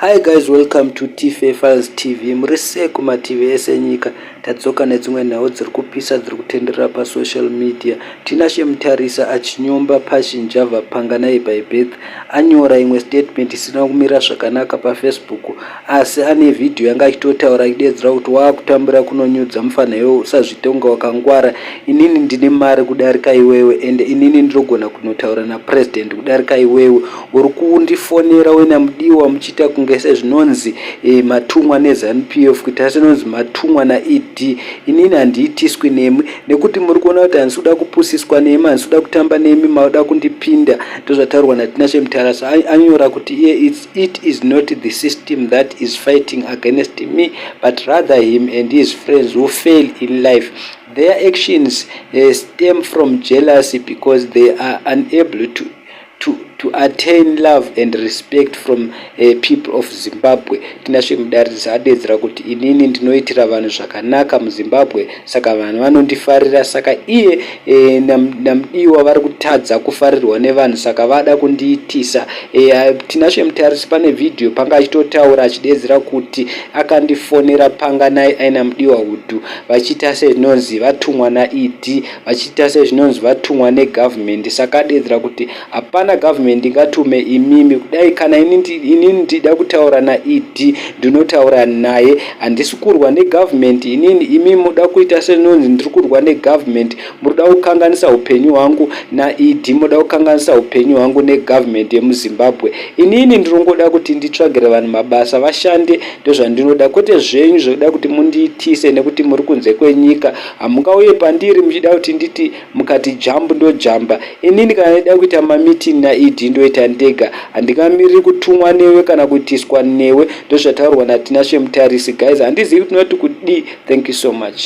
Hi guys, welcome to TFA Files TV. Muri sei kumativi ese enyika? Tadzoka nedzimwe nhau dziri kupisa dziri kutenderera pasocial media. Tinashe Mutarisa achinyomba Passion Java Panganai by birth anyora imwe statement isina kumira zvakanaka paFacebook, asi ane vhidhiyo yanga achitotaura achidedzera kuti waakutambira kunonyudza mufana iwe, usazviite kunge wakangwara, inini ndine mari kudarika iwewe ende inini ndinogona kunotaura napresident kudarika iwewe. Uri kundifonera wena mudiwa muchiita kunge sezvinonzi matumwa neZanu PF, kuita senonzi matumwa naED. Inini handiitiswi nemi nekuti muri kuona kuti handisi kuda kupusiswa nemi, handisi kuda kutamba nemi, mauda kundipinda. Ndozvataurwa naTinashe Mutarisa. Anyora kuti iye it is not the system that is fighting against me, but rather him and his friends who fail in life. Their actions stem from jealousy because they are unable to attain love and respect from people of Zimbabwe. Tinashe Mutarisa adedzera kuti inini ndinoitira vanhu zvakanaka muZimbabwe, saka vanhu vanondifarira. Saka iye namudiwa vari kutadza kufarirwa nevanhu, saka vada kundiitisa. Tinashe Mutarisi pane vhidhiyo panga achitotaura achidedzera kuti akandifonera Panganai aina Mudiwa Hudhu vachiita sezvinonzi vatumwa naED, vachiita sezvinonzi vatumwa negavhumendi. Saka adedzera kuti hapana gavhumendi ingatume imimi. Kudai kana inini ndida kutaura naED, ndinotaura naye. Handisi kurwa negavhumendi inini. Imi muda kuita senonzi ndiri kurwa negavhumendi, muri kuda kukanganisa upenyu hwangu naED, muda kukanganisa upenyu hwangu negavhumendi yemuZimbabwe. Inini ndirongoda kuti nditsvagire vanhu mabasa vashande, ndozvandinoda, kwete zvenyu zvekuda kuti mundiitise nekuti muri kunze kwenyika. Hamungauye pandiri muchida kuti nditi mukati jambu ndojamba. Inini kana ndida kuita mameeting naED, ndoita ndega, handingamiriri kutumwa newe kana kuitiswa newe. Ndozvataurwa naTinashe Mutarisi. Guys, handizivi kuti tinoti kudii. Thank you so much.